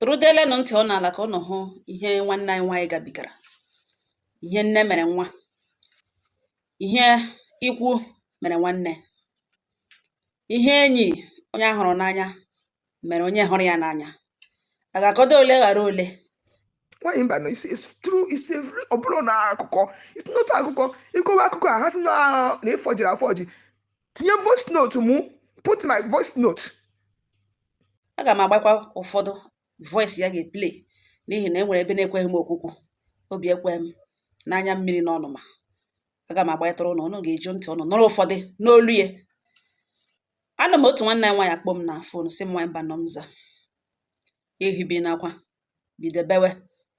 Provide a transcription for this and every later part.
Tụrụdeelenụ ntị ọ n'ala ka ụnụ hụ ihe nwanne anyị nwaanyị gabigara, ihe nne mere nwa, ihe ikwu mere nwanne, ihe enyi onye a hụrụ n'anya mere onye hụrụ ya n'anya. A ga-akọdo ole ghara ole? Nwaanyị mba nọ, it's true, it's a ọ bụrụ na akụkọ, it's not akụkọ. Ịkọwa akụkọ a, ha sị na ịfọjiri afọji. Tinye voice note mụ, put my voice note. Aga m agbakwa ụfọdụ voice ya ga-eplay, n'ihi na e nwere ebe na-ekweghị m okwukwu, obi ekweghị m n'anya mmiri n'ọnụma. Aga m agbatụrụ ụnụ, ụnụ ga-eju ntị ụnụ nụrụ ụfọdụ n'olu ya. Anụ m otu nwanne anyị nwaanyị akpọ m na phone, sị m, "Nwaanyị mba nọ m za." Ehibi n'akwa, bido bewe,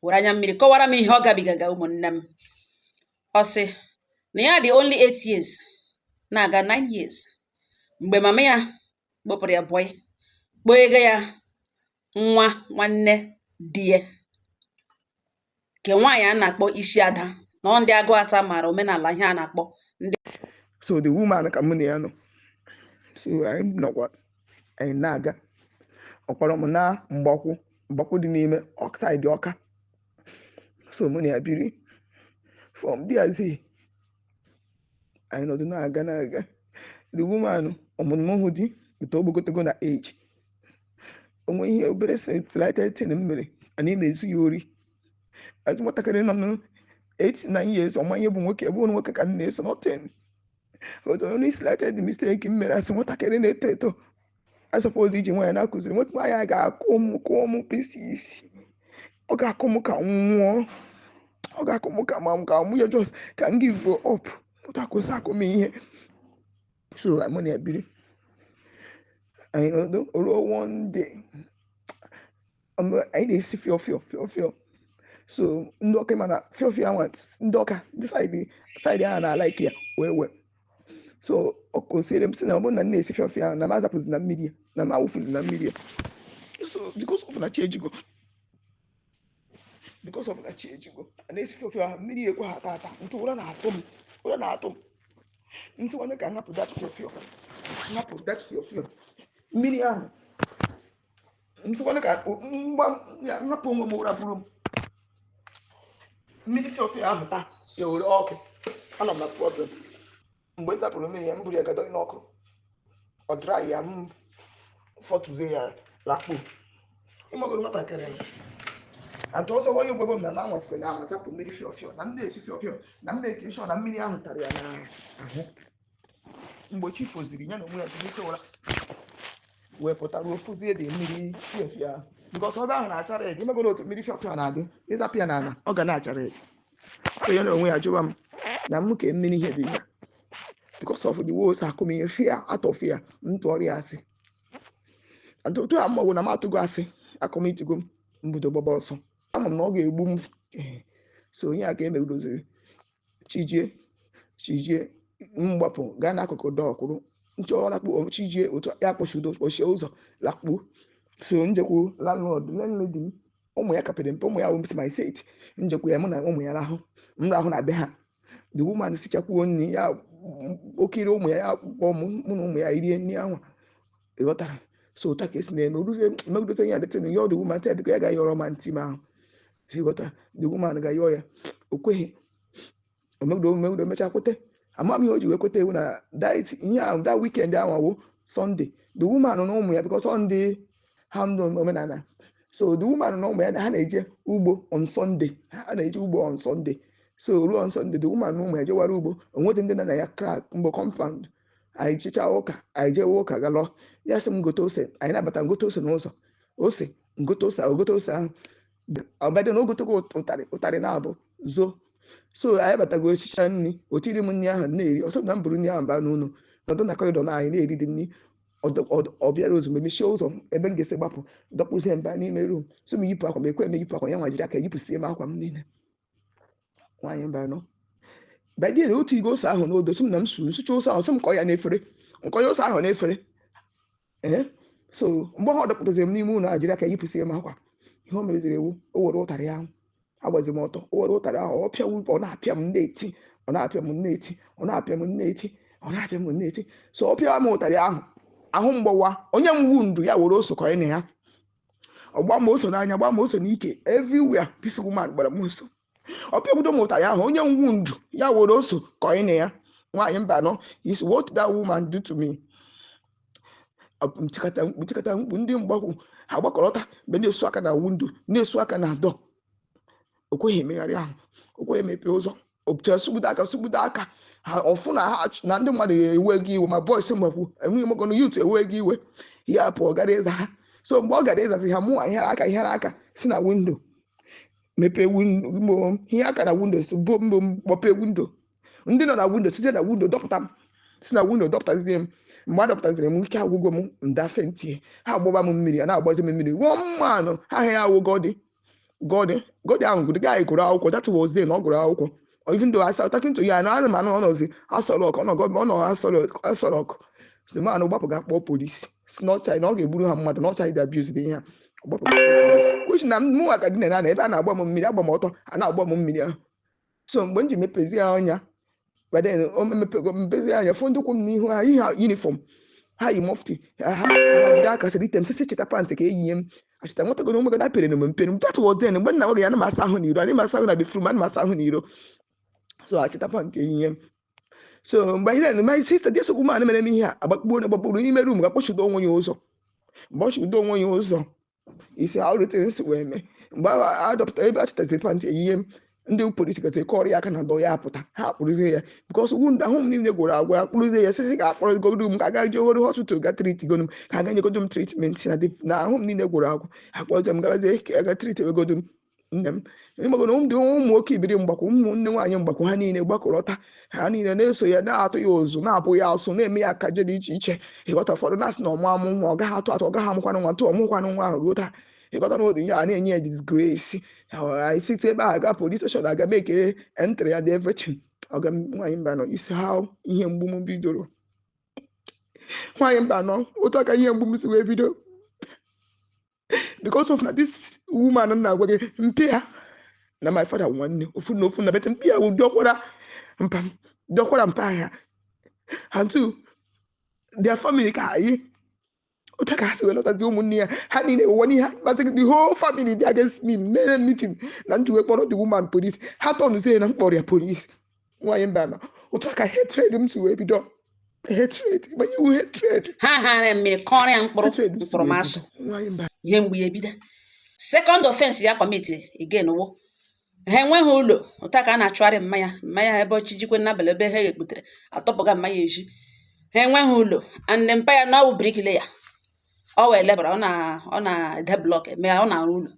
were anya mmiri kọwara m ihe ọ gabigaga. Ụmụnne m, ọ sị na ya dị only 8 years na-aga 9 years mgbe mama ya kpọpụrụ ya boy, kpọọ ya nwa nwanne di ya nke nwaanyị a na-akpọ isi ada, na ọ ndị agụ ata mara omenala ihe a na-akpọ ndị. So the woman ka mụ na ya nọ, so anyị nọkwa, anyị na-aga. Ọ kpọrọ m na Mgbakwu, Mgbakwu dị n'ime side Ọka. So mụ na ya biri from there. Zi anyị nọdụ na-aga na-aga, the woman ọmụmụ hụ di bute ogbogotego na age onwe ihe obere slighted thing m mere, ana ime ezu ya ori. Azụ nwatakịrị nọ n 8 9 years, ọma ihe bụ nwoke, bụ nwoke ka m na-eso, nothing, but only slighted mistake m mere asị nwatakịrị na-eto eto. I suppose iji nwaanyị na-akụziri nwoke nwaanyị a ga-akụ m, kụọ m pieces. Ọ ga-akụ m ka m nwụọ, ọ ga-akụ m ka ma m ka mụ ya just ka m give up, pụta kwụsị akụ m ihe. So mụ na ya biri, anyị nọdụ ruo one day, anyị na-esi fịọ fịọ fịọ fịọ. So ndị Ọka mana fịọ fịọ ahụ, ndị Ọka ndị side ahụ na-alike ya wee wee. So ọ kụziere m sị na ọ bụrụ na m na-esi fịọ fịọ ahụ, na m azapụzi na mmiri ya, na m awụfuzi na mmiri ya. So because of na chi ejigo, a na-esi fịọ fịọ ahụ, mmiri ekwe ha ata ata nke ụra na-atụ m, ụra na-atụ m. Nsị nwanne ka m hapụ that fịọ fịọ, m hapụ that fịọ fịọ mmiri ahụ. Nsị nwanne ka mgba ya, m hapụ onwe m, ụra buru m, mmiri fịọ fịọ ahụ taa ya were ọkụ. Anọ m na problem. Mgbe ị zapụrụ mmiri ya, m buru ya gado n'ọkụ, ọ dry ya, m fọtụzie ya, lakpuo. Ịmagoro nwatakịrị m atụ ọzọ, onye gwego m na m anwasịkwa na ahụ zapụ mmiri fịọ fịọ, na m na-esi fịọ fịọ, na m na-eke sure na mmiri ahụ tara ya n'ahụ. Mgbe chi foziri, ya na onwe ya bilite ụra wee pụta ruo fụzie dị mmiri fịọ fịọ ahụ, because ebe ahụ na-acha red. Imegoro otu mmiri fịọ fịọ na-adị, ịzapụ ya n'ala, ọ ga na-acha red. So ya na onwe ya jụwa m na m ke mmiri ihe dị ya, because of the way o si akụ m ihe, fear, out of fear, m tụọrọ ya asị. And otu a mma na m atụgo asị, akọmitigo m mbido gbaba ọsọ. Ama m na ọ ga-egbu m. Ee, so onye a ka emegidoziri chijie chijie, m gbapụ gaa n'akụkụ dọọ kwụrụ nchọ lakpuo. Chijie otu ya kpọchido, kpọchie ụzọ, lakpuo. So njekwu landlord, landlady m, ụmụ ya kapịrị mpe, ụmụ ya wụ my set. Njekwu ya, mụ na ụmụ ya rahụ, m rahụ na be ha. The woman sichakwuo nri ya, okiri ụmụ ya, ya kpọọ mụ, mụ na ụmụ ya rie nri ahụ, ịghọtara? So otu a ka esi na-eme oruzie megidozie ya dịtị ya. The woman tell biko, ya ga-ayọrọ ma ntị m ahụ. So ịghọtara, the woman ga-ayọ ya, o kweghị. Omegido megido, mechaa kwete. Ama m ihe o ji wee kwete ewu na that ihe ahụ. That weekend ahụ wụ Sunday, the woman na ụmụ ya, because Sunday ha ndụ omenala. So the woman na ụmụ ya ha na-eje ugbo on Sunday, ha na-eje ugbo on Sunday. So ruo on Sunday, the woman na ụmụ ya jewara ugbo, onwezi ndị nọ na ya crack mgbe compound. Anyị chichaa ụka, anyị jewe ụka galọ. Ya sị m gote ose, anyị nabata, ngote ose n'ụzọ, ose ngote ose, ogote ose ahụ ọbadị na ogotego ụtarị, ụtarị na-abụ zo. So anyị batago, echicha nri, o tiri m nri ahụ na-eri ọsọ na m buru nri ahụ baa n'ụlọ, nọdụ na corridor na anyị na-eri dị nri. Ọ bịara ozugbo, mechie ụzọ ebe m ga-esi gbapụ, dọkpụzie mba n'ime room, so m yipụ akwa m. Ekwe m yipụ akwa ya, nwa jiri aka yipụsie m akwa m niile. Nwaanyị mba nọ badie na otu igwe ose ahụ n'odo, sị m na m suru sụcha ose ahụ, sị m kọọ ya n'efere, nkọ ya ose ahụ n'efere. Ee, so mgbe ọ dọpụtaziri m n'ime ụlọ a, jiri aka yipụsie m akwa, ihe o mereziri ewu, o were ụtarị ahụ agbazi m ọtọ. O were ụtarị ahụ, ọ pịa, ọ na-apịa m na-eti, ọ na-apịa m na-eti, ọ na-apịa m na-eti, ọ na-apịa m na-eti. So ọ pịa m ụtarị ahụ, ahụ mgbawa, onye m wu ndụ ya were ose kọrọ na ya. Ọgba m ose n'anya, gba m ose n'ike, everywhere. This woman gbara m nso. Ọ pịagbudo m ụtarị ahụ. Onye ngwu ndu ya were ose ka ọ na ya. Nwaanyị mba nọ is what that woman do to me. Nchịkọta mkpu, chịkọta mkpu, ndị mgbakwu ha gbakọrọta mgbe na-esu aka na window, na-esu aka na door. O kweghị emegharị ahụ, o kweghị emepe ụzọ. O sugbudo aka, sugbudo aka ha ọfụ na ha na ndị mmadụ ewe gị iwe, ma boys mgbakwu enweghị mọgọnụ youth ewe gị iwe. Ya pụọ gara ịza ha. So mgbe ọ gara ịzazi ha, mụnwa ihere aka, ihere aka si na window mepee window, ihe aka na window si bo mbụ kpọpee window. Ndị nọ na window site na window dọpụta m, si na window dọpụtazie m. Mgbe a dọpụtaziri m, ike agwụgwọ m, ndafe ntie ha agbọba m mmiri, a na-agbazi m mmiri. One man ha ya awụ gọdị gọdị gọdị ahụ gụrụ guy gụrụ akwụkwọ. That was then ọ gụrụ akwụkwọ. Even though I started talking to you, ana m anụ ọ nọzi Aso Rock, ọ nọ ọ nọ Aso Rock. The man gbapụ ga kpọọ polisi, si na ọcha na ọ ga-egburu ha mmadụ, na ọcha dị abuse dị ihe a. Ọ gbapụ ga kpọọ polisi, which na mụnwa ka dị na ebe a na-agba m mmiri, agba m ọtọ, a na-agba m mmiri ahụ. So mgbe m ji mepezie anya, but then o mepego mepezi anya, fụ ndị kwụ m n'ihu, ha yi ha uniform, ha yi mufti, ha jide aka sịrị m sisi cheta pant ka eyinye m achịta nwetagodo onwe gị apịrị m mpere. That was then mgbe nna nwoge ya ana m asa ahụ n'iro, ana m asa ahụ na bathroom, ana m asa ahụ n'iro. So achịta pant eyinye m. So mgbe anyị na my sister, this woman mere m ihe a, agbakpuo na gbakpuru n'ime room, ga-akpọchido onwe ya ụzọ. Mgbe ọ chido onwe ya ụzọ isi how the things wee mee, mgbe a dọpụtara ebe a chịtaziri pant eyinye m, ndị polisi gasịrị kọrọ ya aka na dọ ya apụta. Ha akpụrụzie ya because wound ahụ m niile gwụrụ agwụ. Akpụrụzie ya, sịsị ka akpọrọ m ka aga jeworo hospital ga treat godu m, ka aga nyegodo m treatment na ahụ m niile gwụrụ agwụ. Akpọrọzie m gabazie ka aga treat egodo m. Nne m, ịmagodo ndị ụmụ nwoke ibiri mgbakọ, ụmụnne nwaanyị mgbakọ, ha niile gbakọrọta, ha niile na-eso ya, na-atụ ya ụzụ, na-abụ ya asụ, na-eme ya akaje dị iche iche. Ịghọta, ụfọdụ na-asị na ọmụ amụ nwa, ọ gaghị atụ atụ, ọ gaghị amụkwanụ nwa, ntụ ọmụkwanụ nwa ahụ ruo taa. Ịghọta na ihe a na-enye ya disgrace. Anyị site ebe ahụ aga police station, aga make entry and everything. Ọga, nwaanyị mba nọ isi ha ihe mgbu m bidoro. Nwaanyị mba nọ otu aka ihe mgbu m si wee bido because of na this woman m na-agwa gị, mpi ya na my father nwanne ofu na ofu na bete mpi ya wụ diọkwara mpa m, diọkwara mpa ya, and two their family ka anyị otu aka ha si wee lọtazi. Ụmụnne ya ha niile ụwa n'ihe masị, the whole family dị against me. Mere meeting na nji wee kpọrọ the woman police. Ha tọnụzie na mkpọrọ ya police. Nwaanyị mba nọ otu aka hatred m si wee bido, hatred gbanye iwu, hatred. Ha hara mmiri kọrọ ya mkpụrụ hatred m si mkpụrụ wee masụ. bido, nwaanyị mba. Ihe mgbu ya ebido. Second offense ya commit again wo ha enweghị ụlọ. Ụta ka a na-achụgharị mmanya mmanya ebe ọchị jikwe n'abalị, ebe ha ekputere atọpụga mmanya eji. Ha enweghị ụlọ and mpa ya na ọwụ bricklayer, ọ wee lebara, ọ na-ede block eme, ọ na-arụ ụlọ.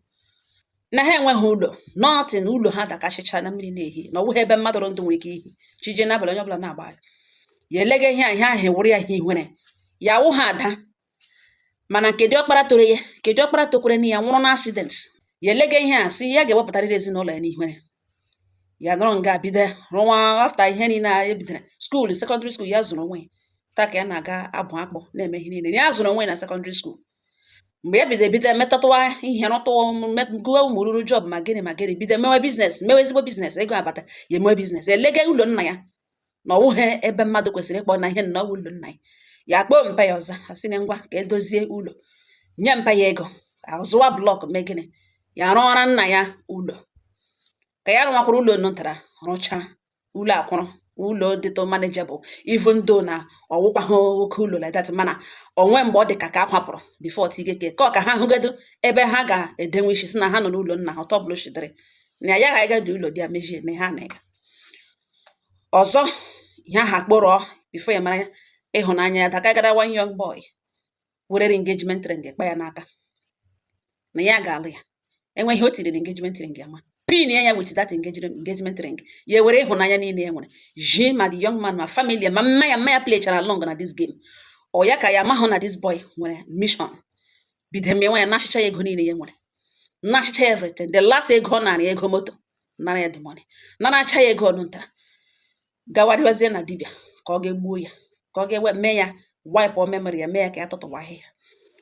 Na ha enweghị ụlọ, nothing. Ụlọ ha dakasịcha na mmiri na-ehi, na ọ bụghị ebe mmadụ ndụ nwere ike ihi chije n'abalị. Onye ọbụla na-agba ya elega ihe a, ihe ahụ ewuru ya ihe ihere ya wụ ha ada. Mana nke diọkpara toro ya, nke diọkpara tokwere na ya nwụrụ na accident. Ya elega ihe a, sị ya ga-ewepụtarịrị ezinụlọ ya n'ihere. Ya nọrọ nga bido rụwa. After ihe niile a ebidoro school, secondary school, ya zụrụ onwe ya. Taa ka ya na-aga abụ akpụ, na-eme ihe niile. Ya zụrụ onwe ya na secondary school. Mgbe ya bido ebido metụtụwa ihe, rụtụwa, gụọ ụmụ ruru job, ma gịnị ma gịnị, bido mewe business, mewe ezigbo business, ego abata, ya emewe business. Elega ụlọ nna ya na ọwụghị ebe mmadụ kwesịrị ịkpọ na ihe na ọwụ ụlọ nna ya. Ya kpọọ mpa ya ọzọ, asị na ngwa ka edozie ụlọ, nye mpa ya ego, azụwa block, mee gịnị, ya rụọra nna ya ụlọ. Ka ya rụwakwara ụlọ ntara, rụchaa ụlọ akwụrụ, ụlọ dịtụ manageable, even though na ọwụkwaghị oke ụlọ like that, mana onwe mgbe ọ dị ka akwapụrụ before tigeke ka ọ ka ha hụgodu ebe ha ga-edenwe isi, si na ha nọ n'ụlọ nna ha. Ọtọ bụla shidiri na ya ga aga dị ụlọ dị ya mejie na ha na-ega ọzọ. Ihe ahụ akpọrọ before ya mara ya, ịhụnanya ya dakagara one young boy werere engagement ring kpa ya n'aka na ya ga-alụ ya. Enweghị o tinyere engagement ring ama pin ya with that engagement ring. Ya were ịhụnanya niile e nwere ji ma the young man, ma family ya, ma mma ya. Mma ya playchara along na this game. Ọ ya ka ya amahụ na this boy nwere mission. Bido mewe ya, na-achịcha ya ego niile ya nwere, na-achịcha ya everything. The last ego ọ nara ya, ego moto, nara ya the money, naracha ya ego ọnụ ntara, gawadịbazie na dibịa ka ọ ga-egbuo ya, ka ọ ga-ewe mee ya wipe memory ya, mee ya ka ya tụtụwa ahịhịa.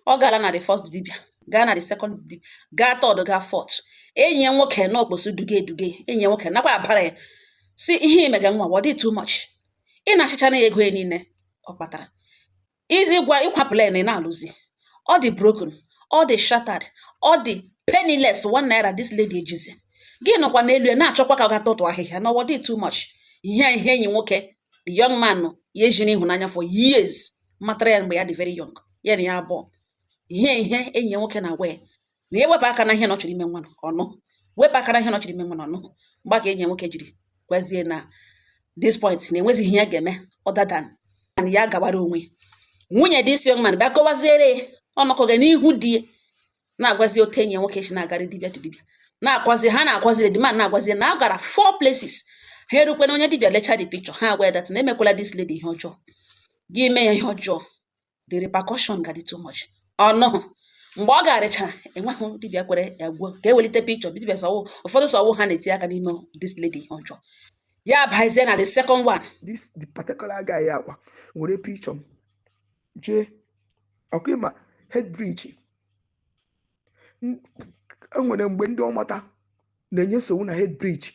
Ọ gaala na the first dibịa, gaa na the second dibịa, gaa third, gaa fourth. Enyi ya nwoke na okposo duge eduge enyi ya nwoke nakwa abara ya si ihe imega nwa ọ dị too much. Ị na-achịcha na ya ego ya niile ọ kpatara ịgwa ịkwapụla ya na ị na-alụzi. Ọ dị broken. Ọ dị shattered, ọ dị penniless, ₦1 this lady ejizi. Gị nọkwa n'elu ya na-achọkwa ka ọ ga tụtụ ahịhịa na ọ dị too much. Ihe enyi nwoke, the young man ya ejiri ịhụnanya for years matara ya mgbe ya dị very young, ya na ya abụọ. Ihe enyi ya nwoke na-agwa ya na ya wepụ aka na ihe na ọ chọrọ ime nwa ọnụ, wepụ aka na ihe na ọ chọrọ ime nwa ọnụ. Mgbe ka enyi ya nwoke jiri gwazie na this point na enwezighị ihe ya ga-eme other than na ya gawara onwe. Nwunye this young man bịa kọwaziere ya ọnọkọga n'ihu di ya, na-agwazi otu enyi ya nwoke si na-agarị dibịa to dibịa, na-akwazi ha, na-akwazi the man, na-agwazi na a gara four places. Ha erukwe na onye dibịa lecha the picture, ha agwa ya that na emekwala this lady ihe ọjọọ. Gị mee ya ihe ọjọọ, the repercussion ga dị too much. Ọnụ mgbe ọ garịchara, enweghị dibịa kwere ya gwuo ka ewelite picture dibịa. Sọwụ ụfọdụ sọwụ ha na-etinye aka n'ime this lady ihe ọjọọ. Ya bazie na the second one. This the particular guy akwa were picture m jee ọkwa ịma head bridge. Enwere mgbe ndị ọmata na-enye nsogbu na head bridge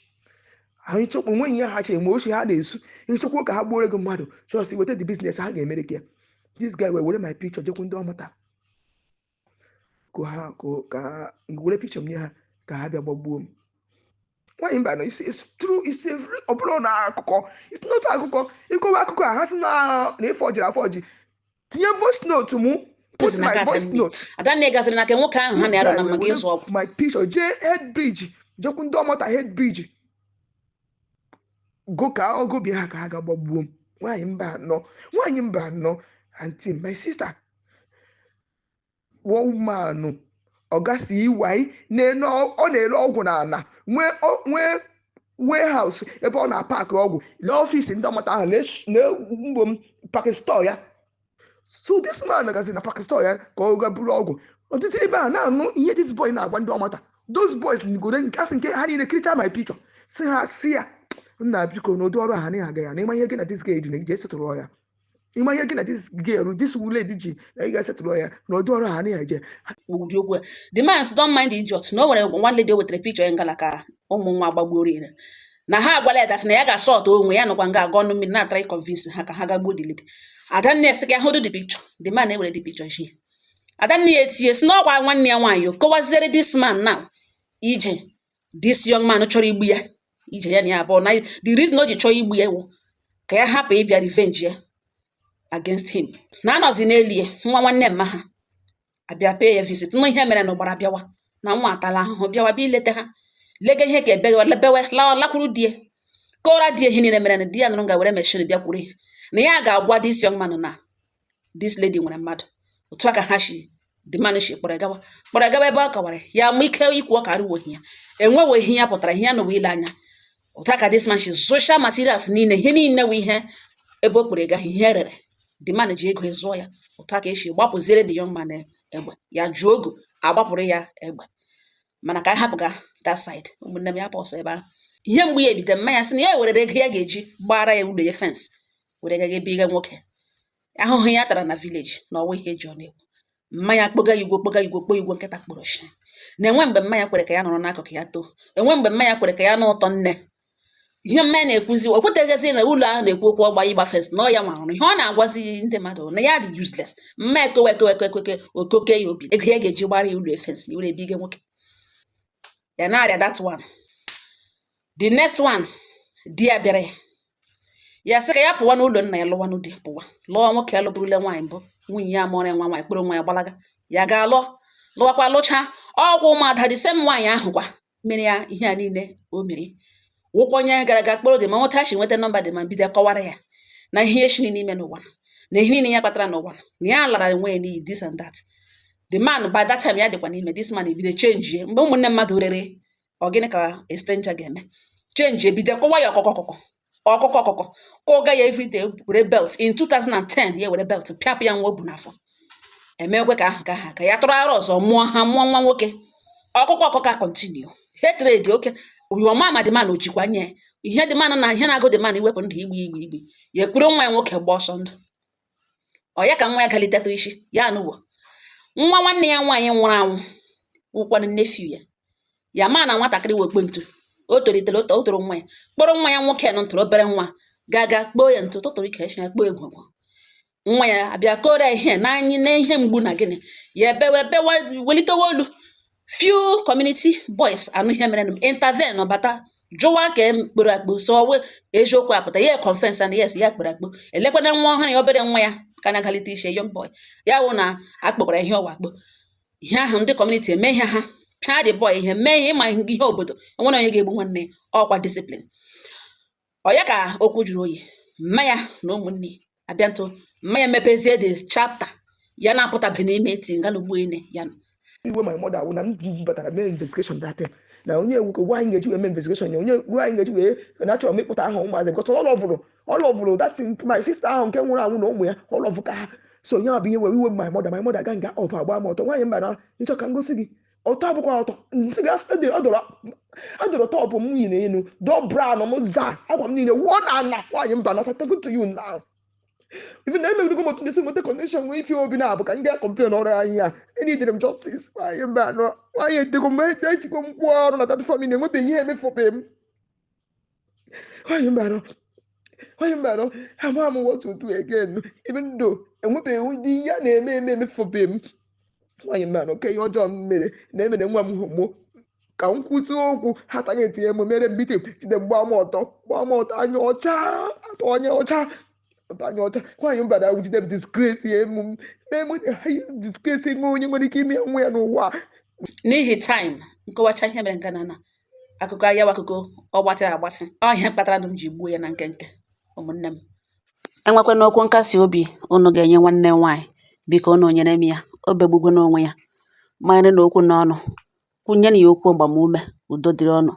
anyị chọkwa onweghị ihe ha chere ma ochie ha na-esu ịchọkwa ka ha gbuore gị mmadụ, just weta the business ha ga-emere gị ya. This guy wee were my picture jekwu ndị ọmata ka ha ka ha were picture m nye ha ka ha bịa gbagbuo m. Nwaanyị mba nọ, it's true, it's a ọ bụrụ na akụkọ, it's not akụkọ. Ịkọwa akụkọ a, ha sị na ịfọjiri afọji. Tinye voice note mụ, put my voice note. Adanne gaziri na nke nwoke ahụ ha na-arọ na maka ịzụ ọgwụ. My picture jee head bridge, jekwu ndị ọmata head bridge go ka ọgụ bịa ha ka ha ga gbagbuo m. Nwaanyị mba anọ, nwaanyị mba anọ, aunty, my sister, one woman ọga si iwai ọ na-ere ọgwụ n'ala, nwee warehouse ebe ọ na-apakị ọgwụ. Lee office ndị ọmata ahụ, lee mgbo m pakistọ ya. So this man gazi na pakistọ ya ka ọ ga buru ọgwụ. Ọtụtụ ebe a na-anụ ihe this boy na-agwa ndị ọmata. Those boys gore nke asị nke ha niile kiricha my picture, si ha si ya, nna, biko, n'ụdị ọrụ a ha naghị aga ya na ịma ihe gị na this girl dị na ije setụrụ ya, ịma ihe gị na this girl, this lady ji na ị ga-esetụrụ ya n'ụdị ọrụ a ha naghị eje. Ụdị okwu a, the man sị, don't mind the idiot, na o nwere one lady o wetara picture ya ngala ka ụmụ nwa gbagbuoro ya, na ha agwala ya that na ya ga-asọtụ onwe ya nọkwa nga aga ọnụ mmiri na-atara convince ha ka ha ga gbuo the lady. Adanne sị ka hụrụ the picture, the man ewere the picture shi. Adanne ya etinye si na ọkwa nwanne ya nwaanyị o kọwaziere this man now ije this young man chọrọ igbu ya, ije ya na ya abụọ, na the reason o ji chọọ igbu ya wụ ka ya hapụ ịbịa revenge ya against him. Na anọzi n'elu ya, nwa nwanne mma ha abịa pay ya visit nụ ihe mere na ụgbara bịawa na nwa atala ahụhụ, bịawa bịa ileta ha, lega ihe ka ebewe bewe lakwuru di ya, kọrọ di ya ihe niile mere, na di ya nụrụ nga were machine bịa kwuru na ya ga-agwa this young man na this lady nwere mmadụ. Otu a ka ha shi, the man shi kpọrọ gawa, kpọrọ gawa ebe ọ kọwara ya ma ike ikwu ọka arụwohi ya enwewo ihe ya pụtara ihe ya nụwa ile anya. Otu a ka this man shi zụcha materials niile, ihe niile wụ ihe ebe o kpere gaghị ihe erere. The man ji ego zụọ ya. Otu a ka esi gbapụziere the young man egbe, ya jụọ ogo agbapụrụ ya egbe. Mana ka anyị hapụ ga that side, ụmụnne m, ya pọsọ ebe ahụ. Ihe mgbu ya ebite mma ya sị na ya werere ego ya ga-eji gbara ya ụlọ ya fence were gaga ebe ịga nwoke. Ahụhụ ya tara na village na ọwa ihe eji ọ na-ekwu mma ya kpoga ya ugwo, kpoga ya ugwo, kpoo igwo nkịta kpọrọ shi na-enwe mgbe mma ya kwere ka ya nọrọ n'akụkụ ya too, enwe mgbe mma ya kwere ka ya nụ ụtọ nne. Ihe mma ya na-ekwuzi, o kweteghịzi na ụlọ ahụ na-ekwu okwu ọgba ịgba fence na ọ ya nwa ihe ọ na-agwazi ndị mmadụ na ya dị useless. Mma ekowe ekowe ekowe ekowe okoke ya obi ego ya ga-eji gbara ya ụlọ fence were ebe ige nwoke ya na-arịa. That one, the next one, di ya bịara ya, ya sị ka ya pụwa n'ụlọ nna ya, lụwanụ di, pụwa lụọ nwoke ya lụbụrụle nwaanyị mbụ. Nwunye ya mụọrọ ya nwa nwaanyị, kpụrụ nwa ya gbalaga. Ya gaa lụọ, lụwakwa, lụcha ọkwa ụmụada. The same nwaanyị ahụ kwa mere ya ihe a niile o mere, wụkwa onye gara aga kpọrọ dị ma nweta chi nweta number dị ma bido kọwara ya na ihe eshiri n'ime n'ụwa, na ihe niile ya kpatara n'ụwa, na ya lara onwe ya n'iyi, this and that. The man, by that time ya dịkwa n'ime this man, ebido change. Mgbe ụmụnne mmadụ rere ọ gịnị ka a stranger ga-eme change, ebido kọwa ya ọkụkọ ọkụkọ ọkụkọ ọkụkọ, kụga ya everyday, were belt. In 2010 ya were belt pịapụ ya nwa o bu n'afọ. Emekwe ka ahụ ka ha ka ya tụrụ arụ ọzọ, mụọ ha, mụọ nwa nwoke. Ọkụkọ ọkụkọ continue hatred oke ọma ma the man ojikwa nye ihe the man na ihe na-agụ the man iwepụ ndụ igbu igbu igbu ya, ekpuru nwa ya nwoke gba ọsọ ndụ. Ọ ya ka nwa ya galitetụ isi ya anụwo nwa nwanne ya nwaanyị nwụrụ anwụ, wụkwanụ nephew ya. Ya ma na nwatakịrị wekpe ntu o tolitere, o toro nwa ya, kpọrọ nwa ya nwoke nọ ntụrụ obere nwa ga-aga kpoo ya ntụ tụtụrụ ike ya kpoo egwugwu. Nwa ya abịa kọrọ ya ihe n'anyị na ihe mgbu na gịnị Ya ebewe bewa, welitewe olu. Few community boys anụ ihe mere, intervene, bata jụwa ka e kporo akpo. So ọwụ eziokwu apụta, ya confess and yes, ya kporo akpo. Elekwana nwa ọhụrụ ya, obere nwa ya ka na-agalite isi, young boy ya wụ na akpọkwara ihe ọwa akpo ihe ahụ. Ndị community eme ihe ha, pịa the boy ihe, mee ihe. Ịma ihe obodo enwere, onye ga-egbu nwanne ya, ọkwa discipline. Ọ ya ka okwu juru oyi. Mma ya na ụmụnne abịa ntụ mma ya mepezie the chapter ya na-apụtabe n'ime eti nga n'ugbo ene ya nọ. Iwe my mother wụ na m batara mee investigation that time na onye ewu gwa anyị ga-eji wee mee investigation ya, onye gwa anyị ga-eji wee na achọrọ m ịkpụta aha ụmụazị, because all of all of that my sister ahụ nke nwụrụ anwụ na ụmụ ya, all of ka ha so ya bụ ihe were iwe. My mother ga nga ọbụ agba m ọtọ. Nwaanyị mba na ịchọ ka m gosi gị ọtọ abụkwa ọtọ nsị gị adọrọ top m yi n'elu dọ bra m za akwa m niile wụọ na ana. Nwaanyị mba na talking to you now, even na emegidego m otu ndị si nweta connection nwee ife obi na-abụ ka m gaa complain ọrụ anyị ya. Enidere m justice. Nwaanyị mba anọ, nwaanyị edego m, ejikwa m kwụọ ọrụ na that family, enwebeghị ihe emefobe m. Nwaanyị mba anọ, nwaanyị mba anọ, ama m what to do again, even though enwebeghị ụdị ya na-eme eme emefobe m. Nwaanyị mba anọ, ke ihe ọjọọ m mere na emere nwa m homo ka m kwụsị okwu ha taghị etinye m mere mbite jide m gbaa m ọtọ, gbaa m ọtọ, anya ọcha atọ, anya ọcha ọtọ, anya ọcha. Nwaanyị mba na jide m disgrace ya m mee m the highest disgrace enwe onye nwere ike ime nwa ya n'ụwa. N'ihi time nkọwacha ihe mere nga na akụkọ ayawa, akụkọ ọ gbatịrị agbatị, ọ ihe kpatara na m ji gbuo ya na nkenke. Ụmụnne m, enwekwana okwu nkasi obi unu ga-enye nwanne m nwaanyị, biko unu nyere m ya. O begbugo n'onwe ya manyere na okwu n'ọnụ, kwunyere ya okwu agbamume. Udo dịrị ọnụ.